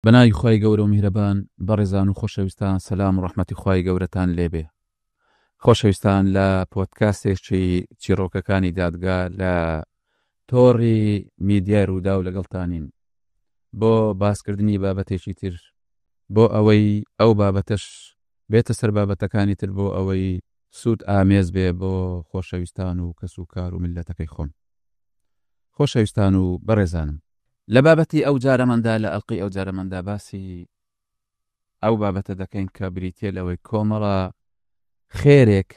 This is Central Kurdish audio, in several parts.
بەناوی خوای گەورە و میهرەبان بەڕێزان و خۆشەویستان سەلام و ڕەحمەتی خوای گەورەتان لێبێ خۆشەویستان لە پۆدکاستێکی چیڕۆکەکانی دادگا لە تۆڕی میدیای ڕووداو لەگەڵتانین بۆ باسکردنی بابەتێکی تر بۆ ئەوەی ئەو بابەتەش بێتە سەر بابەتەکانی تر بۆ ئەوەی سوود ئامێز بێ بۆ خۆشەویستان و کەس و کار و میللەتەکەی خۆم خۆشەویستان و بەڕێزانم لە بابەتی ئەو جارەماندا لە ئەڵقەی ئەو جارەماندا باسی ئەو بابەتە دەکەین کە بریتیە لەوەی کۆمەڵە خێرێک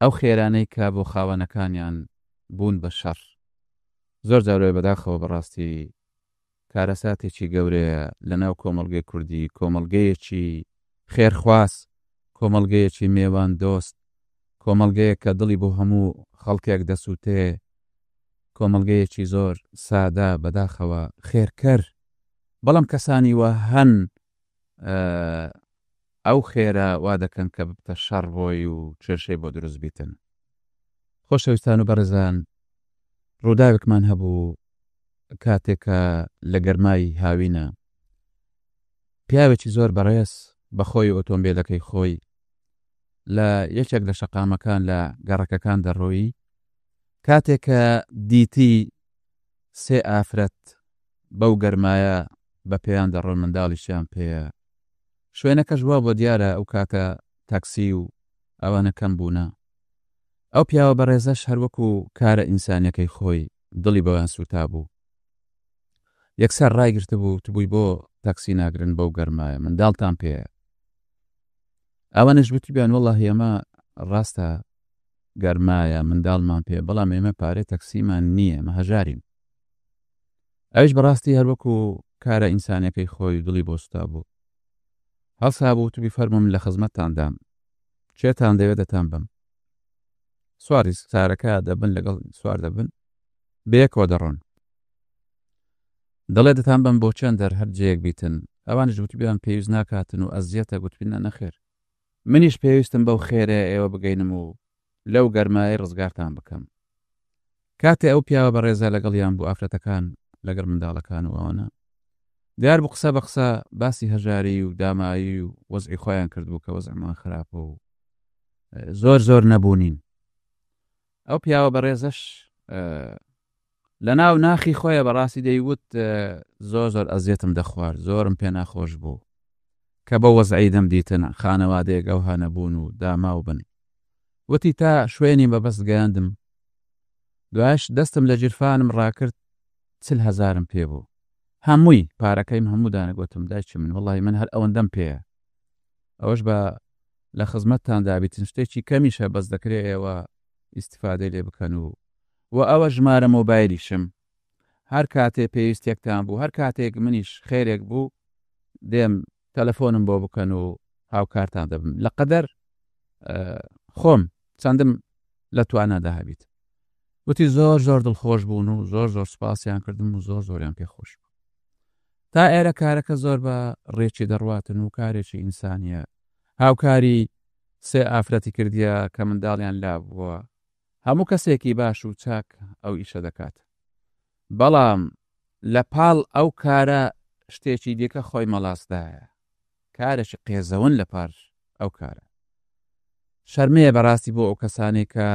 ئەو خێرانەی کە بۆ خاوەنەکانیان بوون بە شەڕ زۆر جارۆیە بەداخەوە بەڕاستی کارەساتێکی گەورەیە لەناو کۆمەڵگەی کوردی کۆمەڵگەیەکی خێرخواز کۆمەڵگەیەکی مێوان دۆست کۆمەڵگەیەک کە دڵی بۆ هەموو خەڵکێک دەسووتێ کۆمەڵگەیەکی زۆر سادە بەداخەوە خێرکەر بەڵام کەسانی وا هەن ئەو خێرە وا دەکەن کە ببتە شەڕ بۆی و کێشەی بۆ دروست بیتن. خۆشەویستان و بەڕێزان ڕووداوێکمان هەبوو کاتێک کە لە گەرمای هاوینە پیاوێکی زۆر بەڕێز بە خۆی و ئۆتۆمبیلەکەی خۆی لە یەکێک لە شەقامەکان لە گەڕەکەکان دەڕۆیی کاتێک کە دیتی سێ ئافرەت بەو گەرمایە بە پێیان دەڕۆن منداڵیشیان پێیە شوێنەکەش وا بۆ دیارە ئەو کاتە تاکسی و ئەوانە کەم بوونە ئەو پیاوە بەڕێزەش هەر وەکو کارە ئینسانیەکەی خۆی دڵی بەوان سووتابوو یەکسەر ڕایگرتبوو وتبووی بۆ تاکسی ناگرن بەو گەرمایە منداڵتان پێیە ئەوانش وتبیان وەڵاهی ئەمە ڕاستە گەرمایە منداڵمان پێ بەڵام ئێمە پارەی تەکسیمان نییە ئێمە هەژارین ئەویش بەڕاستی هەروەکو کارە ئینسانەکەی خۆی دڵی بۆ سوتا بوو هەڵسا بوو وتبی فەرمووم لە خزمەتتاندام چێتان دەوێت دەتان بم سواری سارەکە دەبن لەگەڵ سوار دەبن بەیەکەوە دەڕۆن دەڵێ دەتان بم بۆ چەند دەر هەر جێیەک بیتن ئەوانیش وتبیان پێویست ناکاتن و ئەزیەتە گوتبی نە نەخێر منیش پێویستم بەو خێرەیە ئێوە بگەینم و لەو گەرمایەی ڕزگارتان بکەم. کاتێ ئەو پیاوە بەڕێزە لەگەڵیان بوو ئافرەتەکان لەگەڵ منداڵەکان و ئەوانە دیار بوو قسە بە قسە باسی هەژاری و دامایی و وەزعی خۆیان کردبوو کە وەزعمان خراپە و زۆر زۆر نەبوونین. ئەو پیاوە بەڕێزەش لە ناو ناخی خۆیە بەڕاستی دەیوت زۆر زۆر ئەزیەتم دەخوارد زۆرم پێ ناخۆش بوو کە بە وەزعی دەم دیتن خانەوادەیەک ئەوها نەبوون و داماو بن وتی تا شوێنی مەبەست گەیاندم دوایش دەستم لە جیرفانم ڕاکرد چل هەزارم پێ بوو هەمووی پارەکەیم هەموو دانە گوتم دایکی من وەڵی من هەر ئەوەندەم پێیە ئەوەش بە لە خزمەتتان دابیتن شتێکی کەمیشە بەس دەکرێ ئێوە ئیستیفادەی لێ بکەن و وە ئەوە ژمارە مۆبایلیشم هەر کاتێ پێویستێکتان بوو هەر کاتێک منیش خێرێک بوو دێم تەلەفۆنم بۆ بکەن و هاوکارتان دەبم لە قەدەر خۆم چەندم لە توانادا هەبیت وتی زۆر زۆر دڵخۆش بوون و زۆر زۆر سپاسیان کردم و زۆر زۆریان پێخۆش بوو تا ئێرە کارەکە زۆر بە ڕێکی دەڕواتن و کارێکی ئینسانیە هاوکاری سێ ئافرەتی کردیە کە منداڵیان لابووە هەموو کەسێکی باش و چاک ئەو ئیشە دەکات بەڵام لە پاڵ ئەو کارە شتێکی دیکە خۆی مەڵاسدایە کارێکی قێزەون لە پار ئەو کارە شەرمەیە بەڕاستی بۆ ئەو کەسانەی کە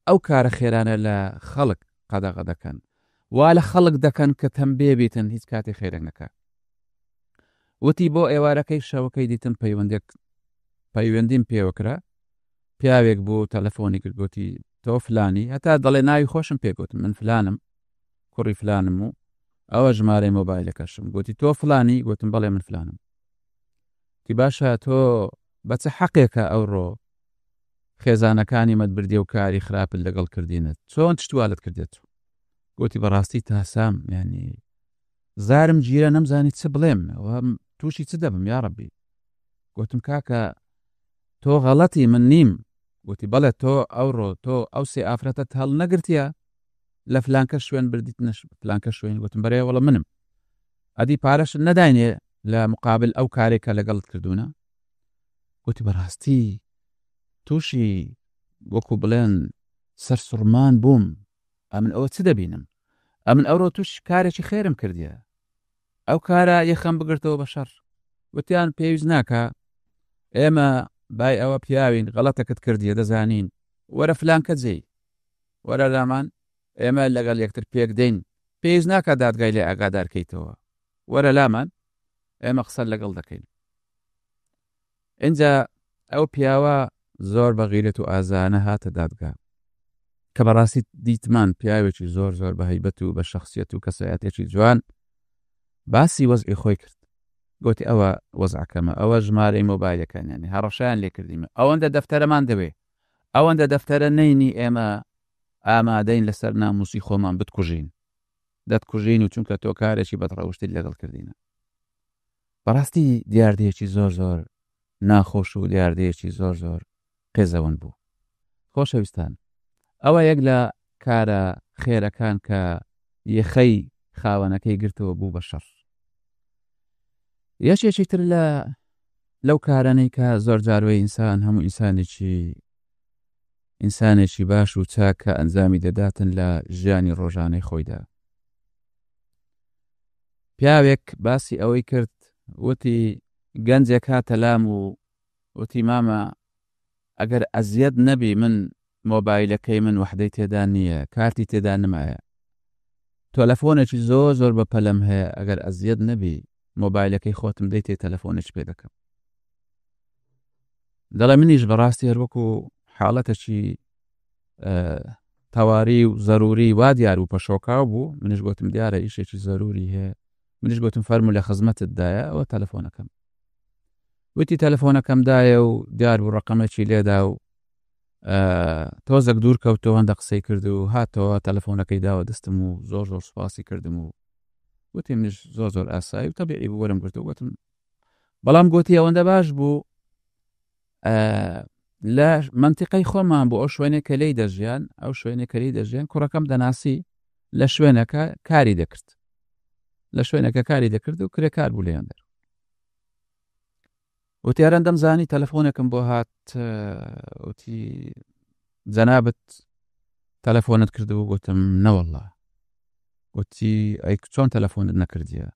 ئەو کارە خێرانە لە خەڵک قەدەغە دەکەن وا لە خەڵک دەکەن کە تەمبێ بیتن هیچ کاتێ خێرێک نەکە وتی بۆ ئێوارەکەی شەوەکەی دیتم پەیوەندێک پەیوەندیم پێوە کرا پیاوێک بوو تەلەفۆنی کرد گوتی تۆ فلانی هەتا دەڵێ ناوی خۆشم پێ گوتم من فلانم کوڕی فلانم و ئەوە ژمارەی مۆبایلەکەشم گوتی تۆ فلانی گوتم بەڵێ من فلانم تی باشە تۆ بە چ حەقێکە ئەوڕۆ خێزانەکانی مەت بردی و کاری خراپت لەگەڵ کردینت چۆن شتوالت کردێت گوتی بەڕاستی تاسام ینی زارم گیرە نەمزانی چ بڵێم تووشی چ دەبم یا ڕەبی گوتم کاکە تۆ غەڵەتی من نیم گوتی بەڵێ تۆ ئەوڕۆ تۆ ئەو سێ ئافرەتەت هەڵ نەگرتیە لە فلانکە شوێن بردیت نش فلانکە شوێن گوتم بەرێ وەڵە منم ئەدی پارەشت نەداینێ لە مقابل ئەو کارێک کە لەگەڵت کردوونە گوتی بەڕاستی تووشی وەکو بڵێن ئەو کارە یەخەم بگرتەوە بە شەڕ. وتیان پێویست ناکا ئێمە بای ئەوە پیاوین غەڵەتەکت کردیە دەزانین وەرە فلانکە جێی وەرە لامان ئێمە لەگەڵ یەکتر پێک دێین پێویست ناکا دادگای لێ ئاگادار کەیتەوە وەرە لامان ئێمە قسە لەگەڵ دەکەین. ئینجا ئەو پیاوە زۆر بە غیرەت و ئازایانە هاتە دادگا کە بەڕاستی دیتمان پیاوێکی زۆر زۆر بە هەیبەت و بە شخصیت و کەسایەتێکی جوان باسی وەزعی خۆی کرد گوتی ئەوە وەزعەکەمە ئەوە ژمارەی مۆبایلەکانیانی هەڕەشیان لێکردیمە ئەوەندە دەفتەرەمان دەوێ ئەوەندە دەفتەرە نەینی ئێمە ئامادەین لەسەر ناموسی خۆمان بتکوژین دەتکوژین و چونکە تۆ کارێکی بەدڕەوشتیت لەگەڵ کردینە بەڕاستی دیاردەیەکی زۆر زۆر ناخۆش و دیاردەیەکی زۆر زۆر قێزەون بوو. خۆشەویستان ئەوە یەک لە کارە خێرەکان کە یەخەی خاوەنەکەی گرتەوە بوو بە شەڕ. یەکێکی تر لە لەو کارانەی کە زۆر جاروەی ئینسان هەموو ئینسانێکی ئینسانێکی باش و چاک کە ئەنجامی دەداتن لە ژیانی ڕۆژانەی خۆیدا پیاوێک باسی ئەوەی کرد وتی گەنجێک هاتە لام و وتی مامە ئەگەر ئەزیەت نەبی من مۆبایلەکەی من وەحدەی تێدا نییە کارتی تێدا نمایە تەلەفۆنێکی زۆر زۆر بە پەلەم هەیە ئەگەر ئەزیەت نەبی مۆبایلەکەی خۆتم دەیتێ تەلەفۆنێکی پێ دەکەم دەڵێ منیش بەڕاستی هەروەکو حاڵەتێکی تەواری و زەروری وا دیار و پەشۆکاو بوو منیش گوتم دیارە ئیشێکی زەروری هەیە منیش گوتم فەرموو لە خزمەتت دایە ئەوە تەلەفۆنەکەم وتی تەلەفۆنەکەم دایە و دیار بوو ڕقەمێکی لێدا و تۆزێک دوور کەوتەوە هەندە قسەی کرد و هاتەوە تەلەفۆنەکەی داوە دەستم و زۆر زۆر سوپاسی کردم و وتی منیش زۆر زۆر ئاسایی و تەبیعی بوو وەرم گرت و گوتم بەڵام گوتی ئەوەندە باش بوو لە منتیقەی خۆمان بۆ ئەو شوێنێک کە لی دەژیان ئەو شوێنێک کە لی دەژیان کوڕەکەم دەناسی لە شوێنەکە کاری دەکرد لە شوێنەکە کاری دەکرد و کرێکار بوو لێیان دەر وتیاران دەمزانی تەلەفۆنێکم بۆ هات وتی جەنابت تەلەفۆنت کردبوو گوتم نەوەڵڵا گوتی ئەی چۆن تەلەفۆنت نەکردیە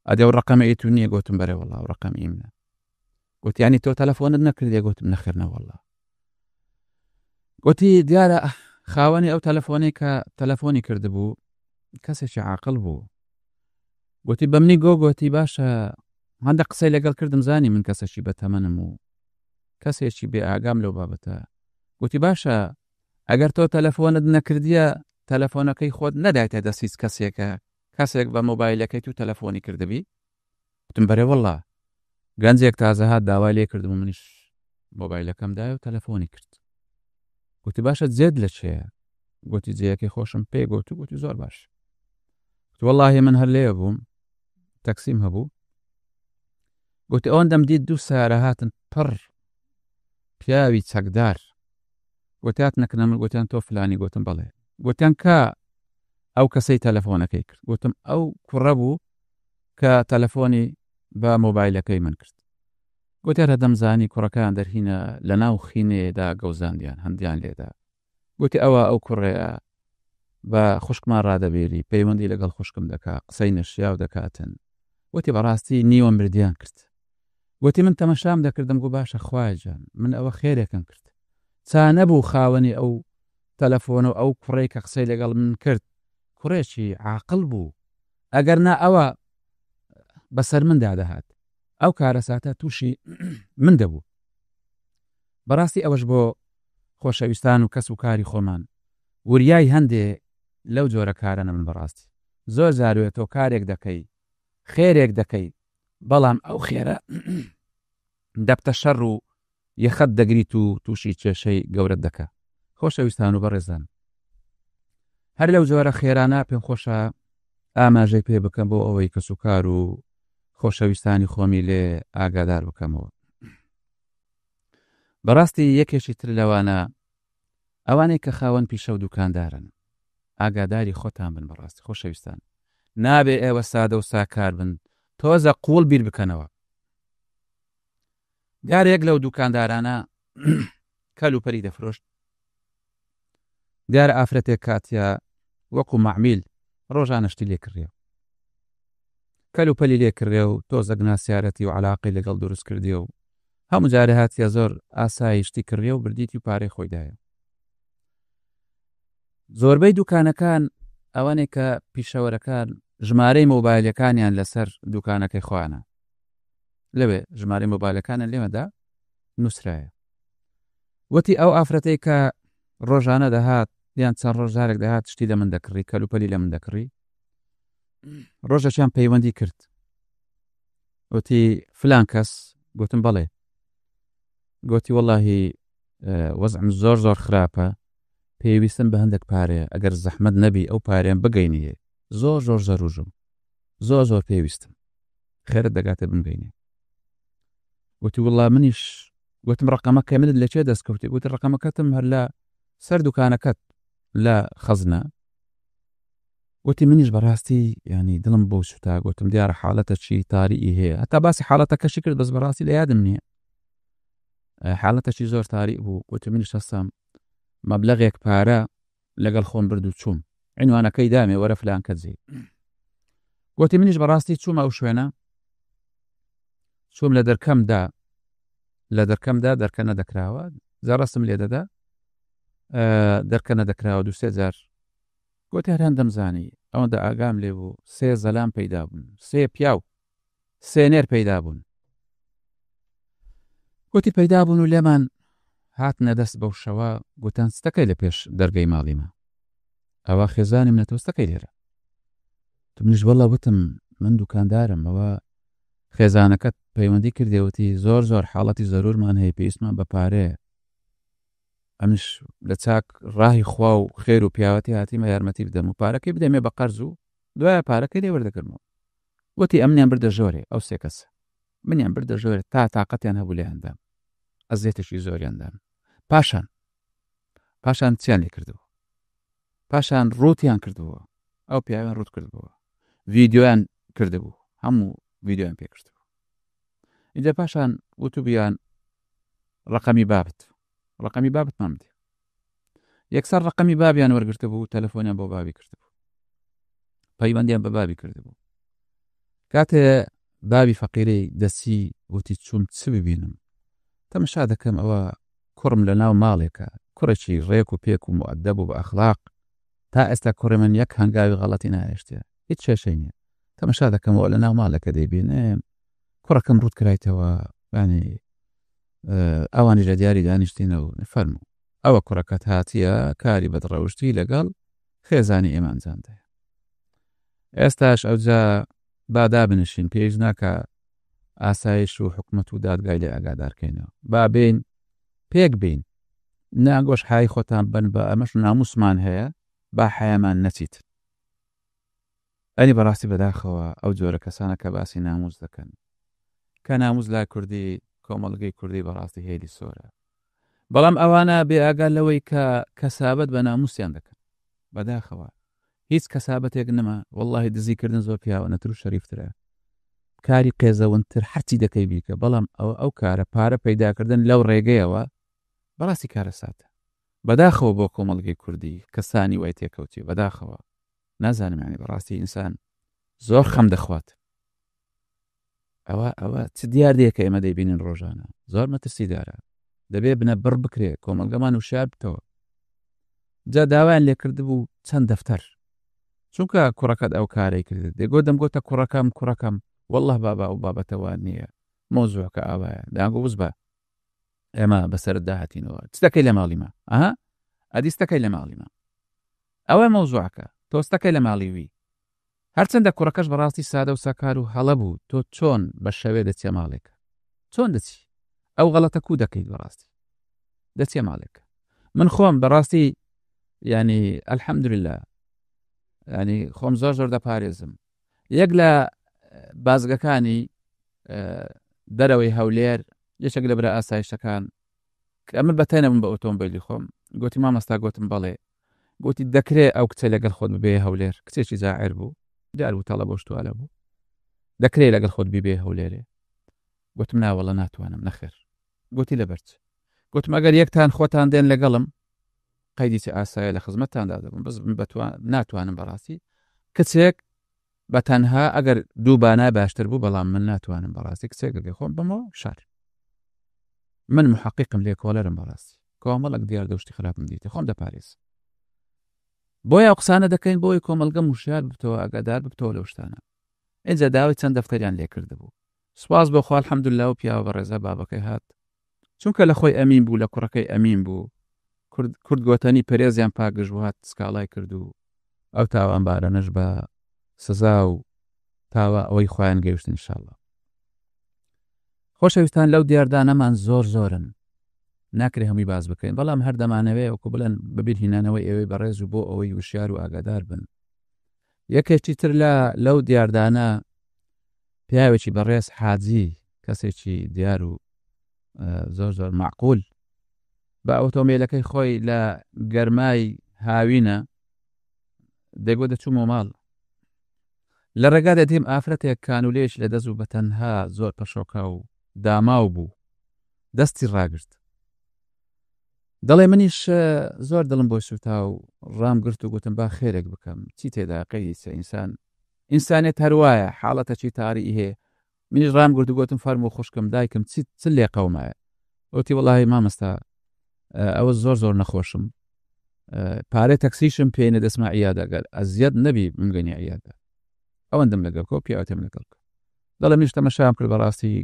ئەدی ئەو ڕقەمە ئی تو نییە گوتم بەرێ وەڵا ئەو ڕقەم ئی منە گوتی یانی تۆ تەلەفۆنت نەکردیە گوتم نەخێر نەوەڵڵا گوتی دیارە خاوەنی ئەو تەلەفۆنەی کە تەلەفۆنی کردبوو کەسێکی عاقڵ بوو گوتی بەمنی گۆ گوتی باشە هەندە قسەی لەگەڵ کردم زانی من کەسێکی بەتەمەنم و کەسێکی بێ ئاگام لەو بابەتە گوتی باشە ئەگەر تۆ تەلەفۆنت نەکردیە تەلەفۆنەکەی خۆت نەدایتە دەست هیچ کەسێکە کەسێک بە مۆبایلەکەی تو تەلەفۆنی کردبی وتم بەرێ وەڵا گەنجێک تازە هات داوای لێ کردم و منیش مۆبایلەکەم دایە و تەلەفۆنی کرد گوتی باشە جێت لە چێە گوتی جێیەکەی خۆشم پێ گوت و گوتی زۆر باش وەڵاهی من هەر لێ بووم تەکسیم هەبوو گوتی ئەوەندەم دیت دوو سارە هاتن پڕ پیاوی چەکدار گوتیات نەکنە من گوتیان تۆ فلانی گوتم بەڵێ گوتیان کا ئەو کەسەی تەلەفۆنەکەی کرد گوتم ئەو کوڕە بوو کە تەلەفۆنی بە مۆبایلەکەی من کرد گوتیان هەدەمزانی کوڕەکان دەرهینە لە ناو خینەیەدا گەوزاندیان هەندیان لێدا گوتی ئەوە ئەو کوڕەیە بە خوشکمان ڕادەبێری پەیوەندی لەگەڵ خوشکم دەکا قسەی نەشیاو دەکاتن وتی بەڕاستی نیوە مردیان کرد گوتی من تەمەشام دەکردم گو باشە خوایە جان من ئەوە خێرێکم کرد چا نەبوو خاوەنی ئەو تەلەفۆنە و ئەو کوڕەی کە قسەی لەگەڵ من کرد کوڕێکی عاقڵ بوو ئەگەر نا ئەوە بەسەر مندا دەهات ئەو کارەساتە تووشی من دەبوو بەڕاستی ئەوەش بۆ خۆشەویستان و کەس و کاری خۆمان وریای هەندێ لەو جۆرە کارەنە من بەڕاستی زۆر جاروێ تۆ کارێک دەکەی خێرێک دەکەی بەڵام ئەو خێرە دەبتە شەڕ و یەخەت دەگریت و تووشی کێشەی گەورەت دەکا خۆشەویستان و بەڕێزان هەر لەو جۆرە خێرانە پێم خۆشە ئاماژەی پێ بکەم بۆ ئەوەی کەسوکار و خۆشەویستانی خۆمی لێ ئاگادار بکەمەوە بەڕاستی یەکێکی تر لەوانە ئەوانەی کە خاوەن پیشە و دوکاندارن ئاگاداری خۆتان بن بەڕاستی خۆشەویستان نابێ ئێوە سادە و ساکار بن تۆزە قوڵ بیر بکەنەوە دیارە یەک لەو دوکاندارانە کەل و پەری دەفرۆشت دیارە ئافرەتێک کاتە وەکو معمیل ڕۆژانە شتی لێ کڕیە. کەلوپەلی لێ کڕێ و تۆزەک ناسیارەتی و عەلاقەی لەگەڵ دروست کردیە و هەموو جارێ هاتیە زۆر ئاسایی شتی کڕیە و بردیتی و پارەی خۆی دایە. زۆربەی دوکانەکان ئەوانەی کە پیشەوەرەکان ژمارەی مۆبایلەکانیان لەسەر دوکانەکەی خۆیانە لەوێ ژمارەی مۆبایلەکانیان لێمەدا نووسرایە. وتی ئەو ئافرەتەی کە ڕۆژانە دەهات یان چەند ڕۆژ جارێک دەهات شتی لە من دەکڕی کەلوپەلی لە من دەکڕی ڕۆژەکیان پەیوەندی کرد وتی فلان کەس گوتم بەڵێ گوتی وەڵاهی وەزعم زۆر زۆر خراپە پێویستم بە هەندێک پارەیە ئەگەر زەحمەت نەبی ئەو پارەیەم بگەینیە زۆر زۆر زەروژم زۆر زۆر پێویستم خێرت دەگاتێ بمگەینێ گوتی وڵا منیش گوتم ڕقەمەکە منت لە چێ دەستکەوتی گوتی ڕقەمەکەتم هەر لە سەر دوکانەکەت لە خەزنە گوتی منیش بەڕاستی ینی دڵم بۆ سوتا گوتم دیارە حاڵەتە چی تاریئی هەیە هەتا باسی حاڵەتەکەشی کرد بەس بەڕاستی لە یادم نییە حاڵەتەکی زۆر تاریک بوو گوتی منیش هەستام مەبلەغێک پارە لەگەڵ خۆم برد و چووم عنوانەکەی دامێ وەرە فلان کەجێ گوتی منیش بەڕاستی چوومە ئەو شوێنە چووم لە دەرکەمدا لە دەرکەمدا دەرکە نەدەکراوە جاڕاستم لێ دەدا دەرکە نەدەکراوە دوو سێ جار گوتی هەر هەندەم زانی ئەوەندە ئاگام لێ بوو سێ زەلام پەیدا بوون سێ پیاو سێ نێر پەیدا بوون گوتی پەیدا بوون و لێمان هاتنە دەست بەو شەوە گوتان ستەکەی لە پێش دەرگەی ماڵیمە ئەوە خێزانی منە تۆ ستەکەی لێرە تو منیش وەڵا وتم من دوکاندارم ئەوە خێزانەکەت پەیوەندی کردێوتی زۆر زۆر حاڵەتی زەرورمان هەیە پێویستمان بە پارەیە ئەمش لە چاک ڕاهی خوا و خێر و پیاوەتی هاتیمە یارمەتی بدەم و پارەکەی بدەمێ بە قەرز و دوایە پارەکەی لێ وەردەگرمەوە وتی ئەمنیان بردە ژۆرێ ئەو سێ کەسە منیان بردە ژۆرێ تا تاقەتیان هەبوو لێیان دام ئەزیەتێکی زۆریان دام پاشان پاشان چیان لێ کردبوو پاشان ڕووتیان کردبووە ئەو پیاویان ڕوت کردبووە ڤیدیۆیان کردبوو هەموو ڤیدیۆیان پێ کردبوو اینجا پاشان وتوبیان ڕقەمی بابت ڕقەمی بابتمان بدێ یەکسەر ڕقەمی بابیان وەرگرتبوو تەلەفۆنیان بۆ بابی کردبوو پەیوەندیان بە بابی کردبوو کاتێ بابی فەقیرەی دەسی وتی چوم چ ببینم تەمەشا دەکەم ئەوە کوڕم لە ناو ماڵێکە کوڕێکی ڕێک و پێک و مؤدەب و بە ئەخلاق تا ئێستا کوڕی من یەک هەنگاوی غەڵەتی ناهێشتێ هیچ کێشەی نییە تەمەشا دەکەمەوە لە ناو ماڵێکە دەیبینم کوڕەکەم ڕوت کرایتەوە ینی ئەوانیش لە دیاری دانیشتینە و فەرموو ئەوە کوڕەکەت هاتیە کاری بەدڕەوشتی لەگەڵ خێزانی ئێمە ئەنجام دایە ئێستاش ئەوجا با دابنیشین پێویست ناکە ئاسایش و حکومەت و دادگای لێ ئاگادارکەینەوە با بین پێک بین ناگۆش حای خۆتان بن بە ئەمەش ناموسمان هەیە با حیامان نەچیت ئەنی بەڕاستی بەداخەوە ئەو جۆرە کەسانە کە باسی ناموس دەکەن کە ناموس لای کوردی کۆمەڵگەی کوردی بەڕاستی هێلی سۆرە بەڵام ئەوانە بێ ئاگا لەوەی کە کەسابەت بە ناموسیان دەکەن بەداخەوە هیچ کەسابەتێک نەما واللهی دزیکردن زۆر پیاوانەتر و شەریفترە کاری قێزەونتر هەرچی دەکەی بیکە بەڵام ئەوە ئەو کارە پارە پەیداکردن لەو ڕێگەیەوە بەڕاستی کارەساتە بەداخەوە بۆ کۆمەڵگەی کوردی کەسانی وای تێکەوتی بەداخەوە نازانم یانی بەڕاستی ئینسان زۆر خەم دەخوات ئەوە ئەوە چ دیاردەیەکە ئێمە دەیبینین ڕۆژانە زۆر مەترسیدارە دەبێ بنە بڕ بکرێ کۆمەڵگەمان وشار بتەوە جا داوایان لێکردبوو چەند دەفتەر چونکە کوڕەکەت ئەو کارەی کرد دەگۆ دەمگۆتە کوڕەکەم کوڕەکەم والله بابا ئەو بابەتەوە نییە مۆزوعەکە ئاوایە داگۆ وز بە ئێمە بەسەرت داهاتینەوە چ دەکەی لە ماڵی ما ئەها ئەدی ستەکەی لە ماڵی ما ئەوە مەوزوعەکە تۆ ستەکەی لە ماڵی وی هەرچەندە کوڕەکەش بەڕاستی سادە و ساکار و هەڵە بوو تۆ چۆن بە شەوێ دەچیە ماڵێک چۆن دەچی ئەو غەڵەتە کو دەکەیت بەڕاستی دەچیە ماڵێک من خۆم بەڕاستی ینی الحەمدلله ینی خۆم زۆر زۆر دەپارێزم یەک لە بازگەکانی دەرەوەی هەولێر یەکێک لە برا ئاسایشەکان کە ئەمن بە تەنە بووم بە ئۆتۆمبیلی خۆم گوتی مامۆستا گوتم بەڵێ گوتی دەکرێ ئەو کچە لەگەڵ خۆت ببێ هەولێر کچێکی جاعر بوو دیار بوو تەڵە بۆ شتوالە بوو دەکرێ لەگەڵ خۆت بیبێ هەولێرێ گوتم ناوەڵە ناتوانم نەخێر گوتی لەبەرچ گوتم ئەگەر یەکتان خۆتان دێن لەگەڵم قەیدی چ ئاسایە لە خزمەتتاندا دەبم بەس من بەتوان ناتوانم بەڕاستی کچێک. بە تەنها ئەگەر دوو بانای باشتر بوو بەڵام من ناتوانم بەڕاستی کچێک لەگەڵ خۆم بمەوە شار من محقیقم لێکۆڵەرم بەڕاستی کۆمەڵک دیاردە و شتی خراپم دیتە خۆم دەپارێز بۆیە ئەو قسانە دەکەین بۆی کۆمەڵگە وشیار ببتەوە ئاگادار ببتەوە لەو شتانە ئینجا داوای چەند دەفتەریان لێ کردبوو سوپاس بۆ خوا الحمدللە و پیاوە بەڕێزە بابەکەی هات چونکە لە خۆی ئەمین بوو لە کوڕەکەی ئەمین بوو کورد کورد گۆتەنی پەرێزیان پاگژ بوو هات سکاڵای کرد و ئەو تاوانبارانەش بە سزا و تاوە ئەوەی خۆیان گەیشتن ان شاء الله خۆشەویستان لەو دیاردانەمان زۆر زۆرن ناکرێ هەمووی باس بکەین بەڵام هەر دەمانەوێ وەکو بڵێن بەبیر هینانەوەی ئێوەی بەڕێز و بۆ ئەوەی وشیار و ئاگادار بن یەکێکی تر لە لەو دیاردانە پیاوێکی بەڕێز حاجی کەسێکی دیار و زۆر زۆر معقول بە ئۆتۆمبیلەکەی خۆی لە گەرمای هاوینە دەگۆ دەچوومەوە ماڵ لە ڕێگا دەدیم ئافرەتێک کانولێکی لە دەست و بە تەنها زۆر پەشۆکا و داماو بوو دەستی ڕاگرت دەڵێ منیش زۆر دڵم بۆی سووتا و ڕام گرت و گوتم با خێرێک بکەم چی تێدا قەیدی چە ئینسان ئینسانێت هەروایە حاڵەتەکی تاری هەیە منیش ڕام گرت و گوتم فەرموو خوشکم دایکم چی چ لێ قەومایە وتی وەڵاهی مامۆستا ئەوە زۆر زۆر نەخۆشم پارەی تەکسیشم پێ نە دەستمە عیادە گەر ئەزیەت نەبی بمگەنی عیادە ئەوەندەم لەگەڵ کۆ پیاوەتێم لەگەڵ بکە دەڵێ منیش تەمەشام کرد بەڕاستی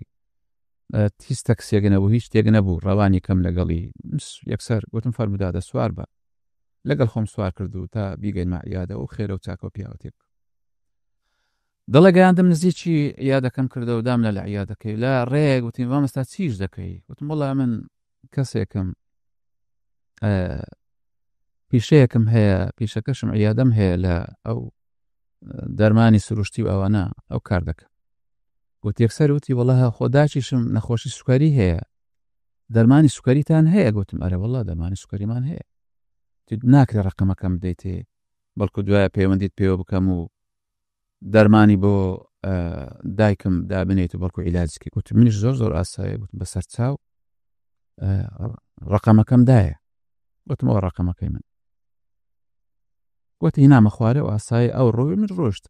هیچ تەکسیەک نەبوو هیچ شتێک نەبوو ڕەوانی کەم لەگەڵی یەکسەر گوتم فەرموو دادە سوار بە لەگەڵ خۆم سوار کرد و تا بیگەینمە عیادە و خێرە و چاکە و پیاوەتێ بکەم دەڵێ گەیاندم نزیکی عیادەکەم کردەوە دام لە لە عیادەکەی لە ڕێیەک وتیم مامۆستا چیش دەکەی وتم وەڵا من کەسێکم پیشەیەکم هەیە پیشەکەشم عیادەم هەیە لە ئەو دەرمانی سروشتی و ئەوانە ئەو کار دەکەم گوت یەکسەر وتی وەڵا خۆداچیشم نەخۆشی سوکاری هەیە دەرمانی سوکەریتان هەیە گوتم ئەرە وەڵا دەرمانی سوکەریمان هەیە ناکرێ ڕقەمەکەم بدەیتێ بەڵکو دوایە پەیوەندیت پێوە بکەم و دەرمانی بۆ دایکم دابنێت و بەڵکو عیلاج کەی گوتم منیش زۆر زۆر ئاسایە گوتم بەسەر چاو ڕقەمەکەم دایە گوتم ئەوە ڕقەمەکەی من گوتی هینامە خوارێ و ئاسایی ئەو ڕۆی من ڕۆشت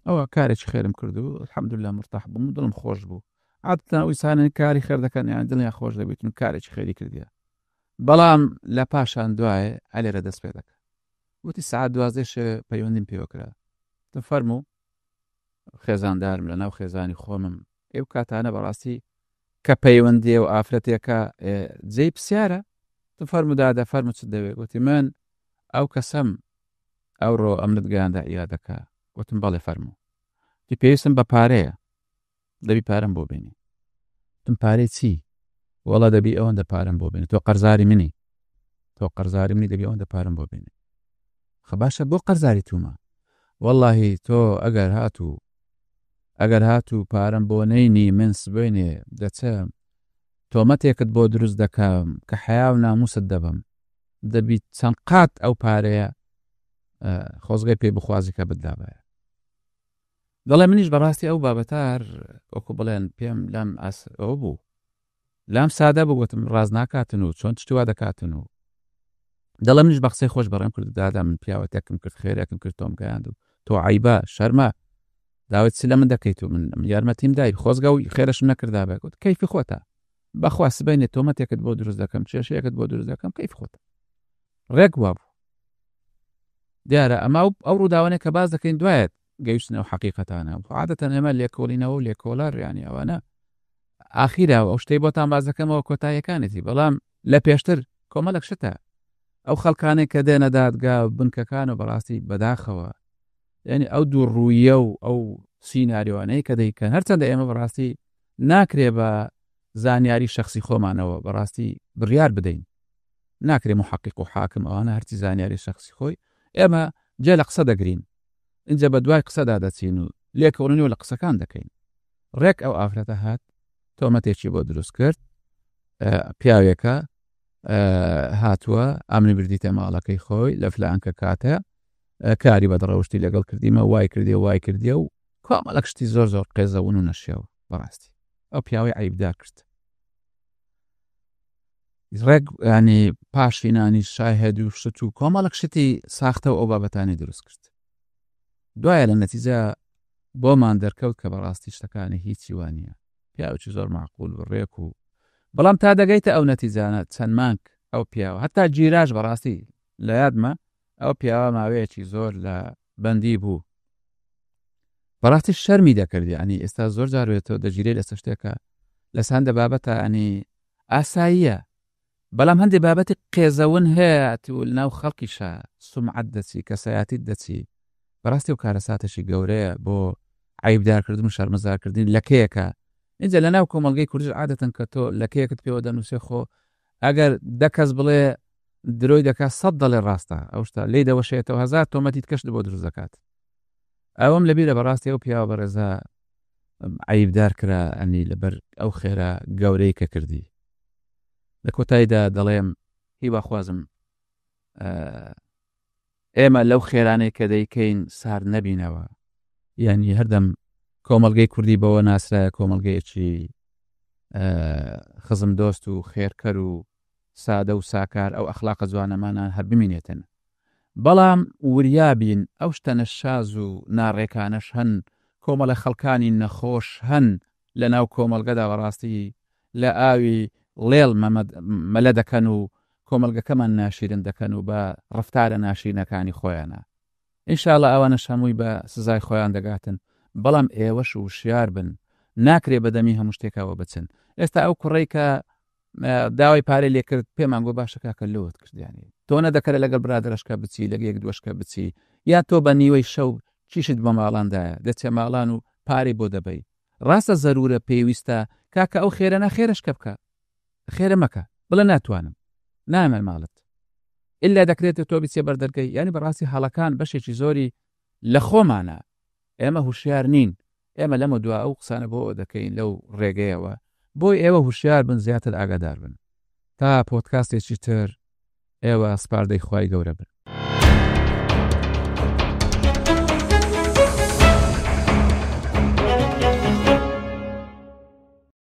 ئەوە کارێکی خێرم کرد و الحمدلله مرتاح بووم و دڵم خۆش بوو عادەتەن ئەو ئینسانە کاری خێر دەکەن یان دڵیان خۆش دەبێت و کارێکی خێری کردیە بەڵام لە پاشان دوایێ ئەلێرە دەست پێ دەکە وتی سەعات دوازدەی شەوێ پەیوەندیم پێوە کرا وتم فەرموو خێزاندارم لە ناو خێزانی خۆمم ئێو کاتانە بەڕاستی کە پەیوەندیە و ئافرەتێکە جێی پرسیارە وتم فەرموو دادە فەرموو چ دەوێ وتی من ئەو کەسەم ئەوڕۆ ئەمنت گەیاندە عیادەکە وتم بەڵێ فەرموو وتی پێویستم بە پارەیە دەبی پارەم بۆ بێنی وتم پارەی چی وەڵا دەبی ئەوەندە پارەم بۆ بێنی تۆ قەرزاری منی تۆ قەرزاری منی دەبی ئەوەندە پارەم بۆ بێنی خە باشە بۆ قەرزاری تومە واللهی تۆ ئەگەر هاتوو ئەگەر هاتوو پارەم بۆ نەینی من سبەینێ دەچم تۆمەتێکت بۆ دروست دەکەم کە حەیا و ناموست دەبم دەبی چەند قات ئەو پارەیە خۆزگەی پێ بخوازی کە بتدابایە دەڵێ منیش بەڕاستی ئەو بابەتە هەر وەکو بڵێن پێم لام ئاس ئەوە بوو لام سادە بوو گوتم ڕاز ناکاتن و چۆن شتی وا دەکاتن و دەڵێ منیش بە قسەی خۆش بەڕێم کرد دادا من پیاوەتێکم کرد خێرێکم کرد تۆم گەیاند و تۆ عیبە شەرمە داوت چ لە من دەکەیت و من یارمەتیم دای خۆزگە و خێرەشم نەکردا بێ گوت کەیفی خۆتە بەخوا سبەینێ تۆمەتێکت بۆ دروست دەکەم کێشەیەکت بۆ دروست دەکەم کەیف خۆتە ڕێک وابوو دیارە ئەمە ئەو ڕووداوانەی کە باس دەکەین دوایەت گەیشتن ئەو حەقیقەتانە عادەتەن ئێمە لێکۆڵینەوە و لێکۆڵەر یانی ئەوانە ئاخیرا ئەو شتەی بۆتان باس دەکەمەوە کۆتاییەکانێتی بەڵام لە پێشتر کۆمەڵێک شتە ئەو خەڵکانێک کە دێنە دادگا بنکەکان و بەڕاستی بەداخەوە یعنی ئەو دوو ڕوویە و ئەو سیناریۆانەی کە دەیکەن هەرچەندە ئێمە بەڕاستی ناکرێ بە زانیاری شخصی خۆمانەوە بەڕاستی بڕیار بدەین ناکرێ موحەقیق و حاکم ئەوانە هەرچی زانیاری شەخسی خۆی ئێمە جێ لە قسە دەگرین ئینجا بە دوای قسەدا دەچین و لێکۆڵینەوە لە قسەکان دەکەین ڕێک ئەو ئافرەتە هات تۆمەتێکی بۆ دروست کرد پیاوێکە هاتووە ئەمنی بردیتە ماڵەکەی خۆی لە فلانکە کاتە کاری بەدڕەوشتی لەگەڵ کردیمە وای کردی وای کردی و کۆمەڵک شتی زۆر زۆر قێزەون و نەشیاو بەڕاستی ئەو پیاوەی عیبدار کرد ڕێک ینی پاشینانی شاهێد و شت و کۆمەڵک شتی ساختە و ئەو بابەتانی دروست کرد دوایە لە نەتیجە بۆمان دەرکەوت کە بەڕاستی شتەکانی هیچی وا نییە پیاوێکی زۆر معقول و ڕێک و بەڵام تا دەگەیتە ئەو نەتیجانە چەند مانگ ئەو پیاوە هەتا گیراش بەڕاستی لە یادمە ئەو پیاوە ماوەیەکی زۆر لە بەندی بوو بەڕاستی شەرمی دەکرد یعنی ئێستا زۆر جار بێتەوە دەگیرێ لەسەر شتێکە لەسەر هەندە بابەتە ینی ئاساییە بەڵام هەندێک بابەتی قێزەون هەیە و لەناو خەڵکیشا سومعەت دەچی کەسایەتیت دەچی بەڕاستی و کارەساتێکی گەورەیە بۆ عیبدارکردن و شەرمەزارکردنی لەکەیەکە اینجا لەناو کۆمەڵگەی کوردیش عادەتەن کە تۆ لەکەیەکت پێوە دەنووسێ خۆ ئەگەر دە کەس بڵێ درۆی دەکات سەد دەڵێ ڕاستە ئەو شتە لێی دەوەشێتەوە هەزار تۆمەتی کەشت بۆ دروست دەکات ئەوەم لەبیرە بەڕاستی ئەو پیاوە بەڕێزە عیبدار کرا ئەنی لەبەر ئەو خێرا گەورەی کە کردی لە کۆتاییدا دەڵێم هیواخوازم ئێمە لەو خێرانەی کە دەیکەین سارد نەبینەوە یعنی هەردەم کۆمەڵگەی کوردی بەوە ناسرایە کۆمەڵگەیەکی خزم دۆست و خێرکەر و سادە و ساکار ئەو ئەخلاقە جوانەمانە هەر بمینێتن بەڵام وریا بین ئەو شتە نەشاز و ناڕێکانەش هەن کۆمەڵە خەڵکانی نەخۆش هەن لە ناو کۆمەڵگەدا بەڕاستی لە ئاوی ڵێڵ مەلە دەکەن و کۆمەڵگەکەمان ناشیرن دەکەن و بە ڕەفتارە ناشرینەکانی خۆیانە ان شاء اللە ئەوانەش هەمووی بە سزای خۆیان دەگاتن بەڵام ئێوەش وشیار بن ناکرێ بەدەمی هەموو شتێکەوە بچن ئێستا ئەو کوڕەی کە داوای پارەی لێکرد پێمان گۆ باشە کاکە لۆت کردیانی تۆ نەدەکەرە لەگەڵ برادەرەشکە بچی لەگە یەک دووەشکە بچی یا تۆ بە نیوەی شەو چیشت بە ماڵاندایە دەچێ ماڵان و پارەی بۆ دەبەی ڕاستە زەرورە پێویستە کاکە ئەو خێرە نا خێرەشکە بکە خێرە مەکە بڵێ ناتوانم نامەر ماڵت ئللا دەکرێت تۆ بچێ بەردەرگەی یعنی بەڕاستی هەڵەکان بەشێکی زۆری لە خۆمانە ئێمە هوشیار نین ئێمە لەمە دوا ئەو قسانە بۆ دەکەین لەو ڕێگەیەوە بۆی ئێوە هوشیار بن زیاتر ئاگادار بن تا پۆدکاستێکی تر ئێوە سپاردەی خوای گەورە بن.